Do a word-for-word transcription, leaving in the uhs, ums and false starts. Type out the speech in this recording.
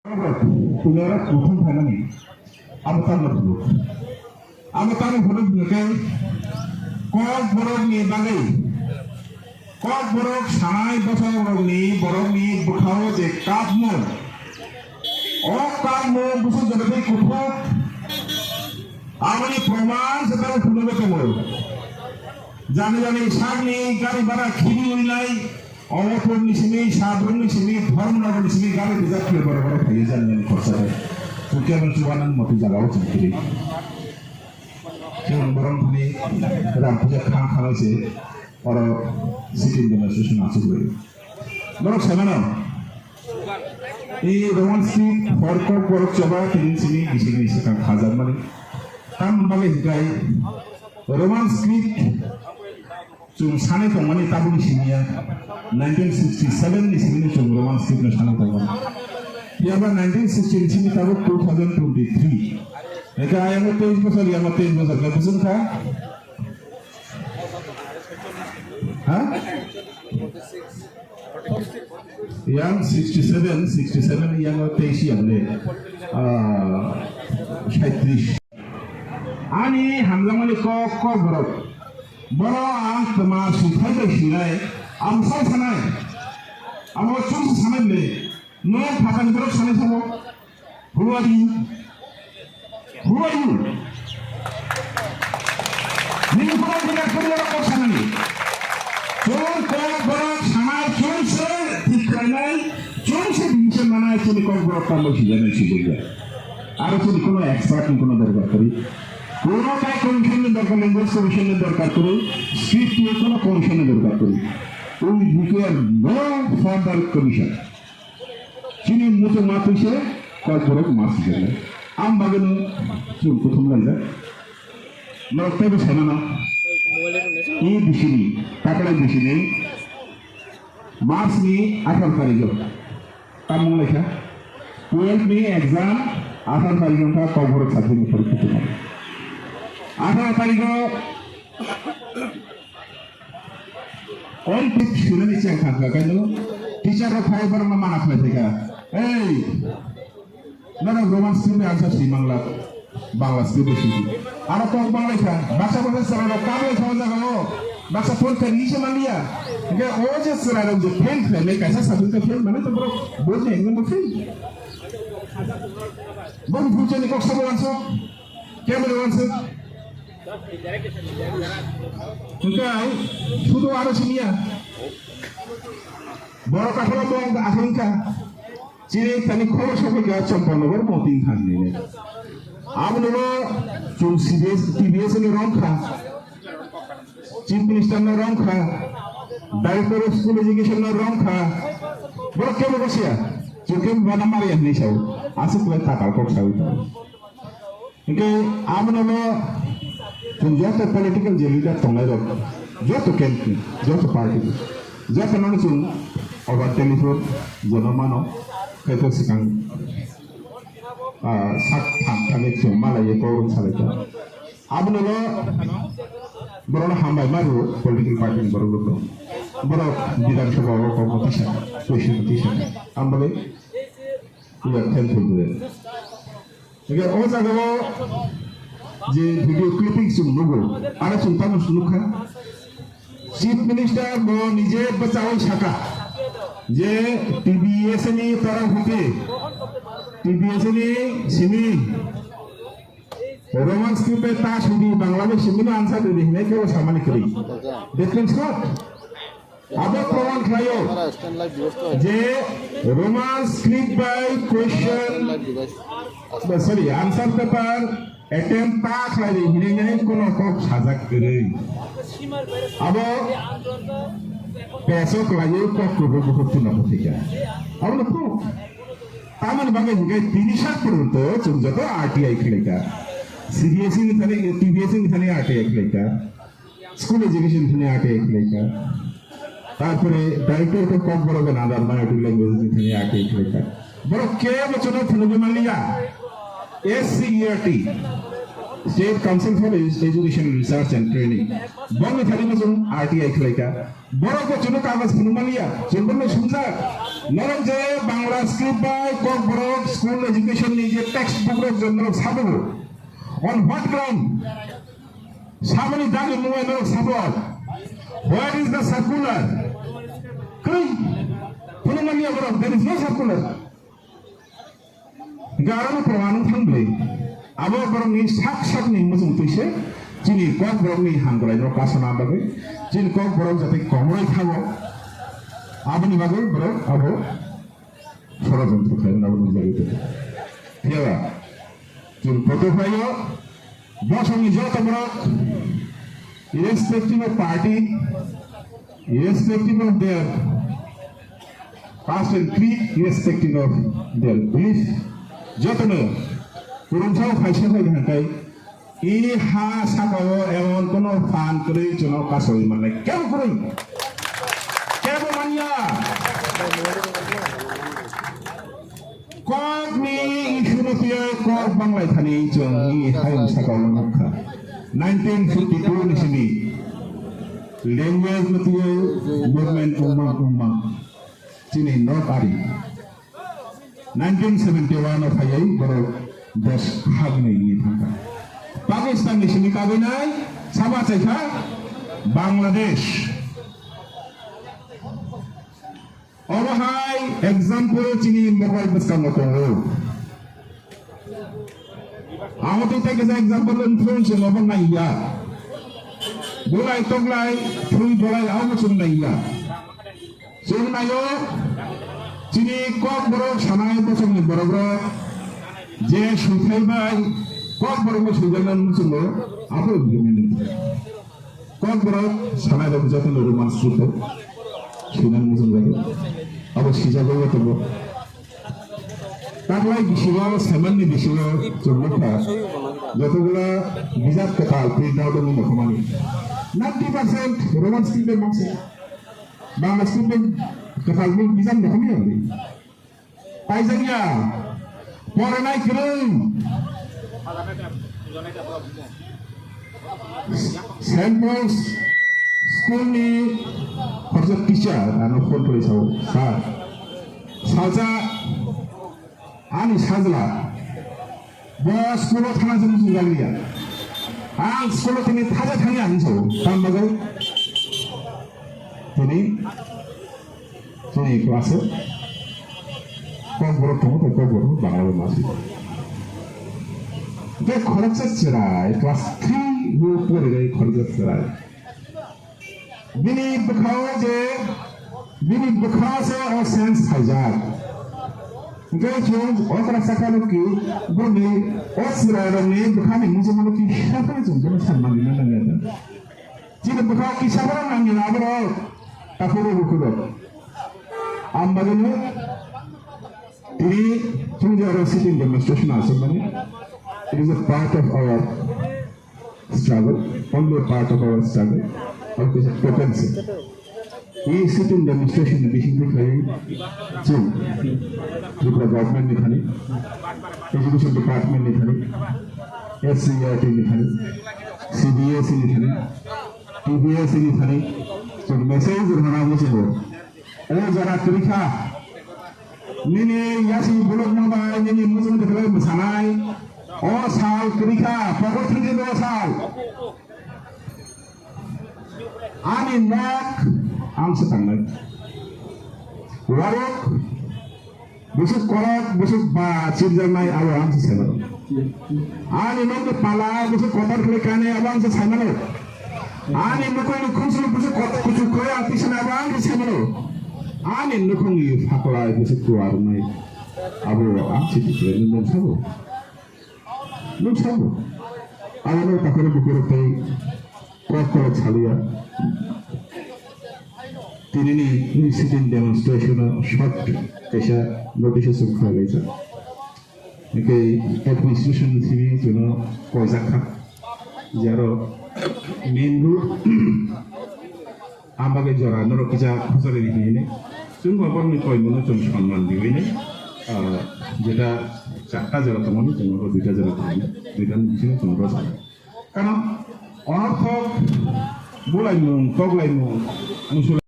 Tini oro kuthum phaimani. Amo tamo phuru. Amo tamo phuru hwnkhe Kokborok ni bagwi. Kokborok sanai bosongrokni borokni bwkhao je kapmung. O kapmung busu jotoni kuthuk. Aboni proman se tamo phunugwi tongo. Jani jani sakni gari bhara khibi uinai, Amarpur ni simi, Sabrum ni simi, Dharmanagar ni simi gari rijak khe boro boro phaiwi jani jani khorsa khe. Chwng khe aboni chubanan motwi jaga o chwng kiri. Chwng borok thani ram puja khang khang se oro sitting demonstration aswk lai. Norok sai mano. I Roman script hor Kokborok choba tini sini bisingni swkang khajakmani. Tamni bagwi hinkhe Roman script chwng sanai tongmani tabukni simi ya. Nineteen sixty-seven ni simi chwng Roman script no sanai tongmani. Phiya ba nineteen sixty ni simi tabuk two thousand twenty-three. Hinkhe ayang teis bosor, yang teis bosor khe bwswng kha. Ha? Yang sixty-seven, sixty-seven yang teisi yang le, ah, saitrish. Ani hamjakmani kok, Kokborok. Boro ang tma suthai bai sinai, ang sai sanai. Amo chwng sanai le, no phatar borok sanai sabo. Who are you? Who are you? Nini kono bina kono rok sanani. Chwng Kokborok sanai, chwng se thik khlainai, chwng se bini se manai, chini Kokborok tamo sijana sijana. Aro chini kono expert ni kono dorkar kori. Kono kai commission ni dorkar, language commission ni dorkar kori, script ni kono commission ni dorkar kori. We require no further commission. Chini muchungma twi se Kokborok ma swijak nai. Am bagwi no chwng kuthum laijak. Norok teibo sai mano. I bisini, takla bisini, March ni atharo tarikh o. Tamung lai kha. Twelve ni exam atharo tarikh o kha Kokborok subject ni porikha tongma. Atharo tarikh o Oi, tei sinani cheng thang kha, kaino teacher rok phai borok no mana khlai thai kha. Ei, norok Roman script ni answer si mangla, Bangla script ni si. Aro kok banglai kha, baksa baksa chwrai rok kablai kha o jaga o, baksa phone khe ni se manliya. Hingke o je chwrai rok je fail khlai nai, kaisa subject o fail mane to borok bo je engel bo fail. Bo ni future ni kok sabo wansuk. Keboni wansuk? Hwnkhe ang sudo aro simiya. Borok kaphalo bo ang aswk wngkha. Chini thani khobor sokha kha Champaknagar Motin thani. Abono chwng C B S, T B S ni romkha. Chief Minister no romkha. Director of School Education no romkha. Borok kebo bosiya. Chwng kebo bana mariya hinwi sao. Aswk kwlai takal kok sawi tongo. Hingke abono no chwng joto political je leader tongnai rok, joto candidate, joto party, joto no chwng over telephone jono mano, kaitor swkang, ah, sak tham thani chwng malaiye kok rwng salai kha. Abono no borok no hambai ma rwo political party ni borok rok no. Borok Bidhan Sabha o kok no tisa, question no tisa. Ang bagwi we are thankful to them. Hingke o jaga o je video clipping chwng nugo, aro chwng tamo nukha. Chief Minister bo nije bwchaui saka je T B S ni tara hwnkhe, T B S ni simi Roman script bai ta sudi, Bangla bai simi no answer rwdi hinwi kebo samani kwrwi. That means what? Abo proman khlaio je Roman script bai question, sorry, answer paper attempt ta khlai di hinwi nai kono kok sajak kwrwi. Abo peso khlaio kok kubur kubur tino kothika. Abo no proof. Tamoni bagwi hingke tini sak porjonto chwng joto R T I khlaika. C B S E ni thani, T B S E ni thani R T I khlaika. School education thani R T I khlaika. Tarpore director khe Kokborok and other minority language ni thani R T I khlaika. Borok kebo chwngno phunugwi manliya. S C E R T. State Council for Edu-, Education Research and Training. Bongni thani mo chwng R T I khlaika. Borok bo chwngno kagoj phunuk manliya, chwng bono sumjak. Norok je Bangla script bai Kokborok school education ni je text book rok je norok sabugo. On what ground? Samani dagi mungwi norok sabo. Where is the circular? Kwrwi. Phunuk manliya borok, there is no circular. Hingke aro no proman wng thang bwlwi. Abo borokni sak sakni muchung twi se chini Kokborokni hamkraino kasana bagwi, chini Kokborok jate komoroi thango, aboni bagwi borok abo sorojontro khlaimani abo nukjagwi tongo. Phiya ba, chwng kotor khlaio, bosongni joto borok, irrespective of party, irrespective of their past and creed, irrespective of their belief, jotono kwrwngsa o phaisa phai hwnkhai, i ha sakao emon kono phan kwrwi chwngno kasoi mannai kebo kwrwi, kebo manya. Kokni issue no twiwi kok banglai thani chwng i hayung sakao nukha. Nineteen fifty-two ni simi language no twiwi movement wngmang wngmang chini nok ari. Nineteen seventy-one o phaiwi borok desh hagni wngwi thangkha. Pakistan ni simi kagwi nai sabo achaikha Bangladesh. Obo hai example chini mobile bwskango tongo. Amo tei tei kisa example influence obo naiya. Bulai toklai, thui bolai abo chwng naiya. Chwng naio, chini Kokborok sanai bosongni borokrok je suithai bai Kokborokno suijaknani muchungo abo implement. Kokborok sanai rok jotono Roman script o swinani muchung jago. Abo sijagwi tongo. Taklai bisingo, semanni bisingo chwng nukha. Jotogulo bijap kwtal print out wngwi nukhamani. Ninety percent Roman script bai mangse. Bangla script bai kwtal bijap nukhamani. Paijakya, poranai kwrwng. Saint Paul's School ni khoroksa teacher ano phone khlai sao, "Sir, salsa ani sajla bo school o thana se muchung jakliya. Ang school o tini thaja thangya," hinwi sao. Tam bagwi tini Chini class o Kokborok tongo, tei Kokborok Bangla bai ma swi. Tei khoroksa chwrai class three o poriwi khoroksa chwrai. Bini bwkhao je, bini bwkha se o sense phaijak. Hwnkhe chwng okra sakha rok ki boni o chwrai rokni bwkhani muchungma rok ki saphano chwng bono sanmani nangya. Chini bwkhao kisa borok nangya aborok, takhuk rok bukhuk rok. Ang bagwino tini chwng je oro sitting demonstration aswk mani, it is a part of our struggle, only a part of our struggle, abo kaisa token se. I sitting demonstration ni bisingtwi khlaiwi chwng Tripura government ni thani, education department ni thani, S C E R T ni thani, C B S E ni thani, T P S E ni thani chwng message rwna muchungo. O jora kwrwi kha, nini yasi bolokma bai nini muchung kwthwlwi mwsanai. O sal kwrwi kha, pogo thwngwi o sal. Ani nok ang se tangnai. Warok bwswk korok, bwswk ba chirjaknai abo ang se saimano. Ani nokni pala bwswk kotor khlai kanai abo ang se saimano. Ani nukhungni khumswk bwswk kot-, kuchuk khlai ang tisana abo ang se saimano. Ani nukhungni phaklai bwswk kuarnai abo ang se tiprani nungsabo. Nuksago. Abono takhoro bukhoro tei kok kok saliya. Tinini sitting demonstration o short kaisa notice o song khlai laijak. Hingke administration simi jono koijak kha. Jaro main road Ang bagwi jora norok kisa khosari rihini. Chwng bo borokni koimungno chwng sonman diwini. Ah, jeta charta jora tongmani, chwng oro duita jora tongmani, duitani bisingo chwng oro sana. Karon onorthok bulaimung, toklaimung, musulai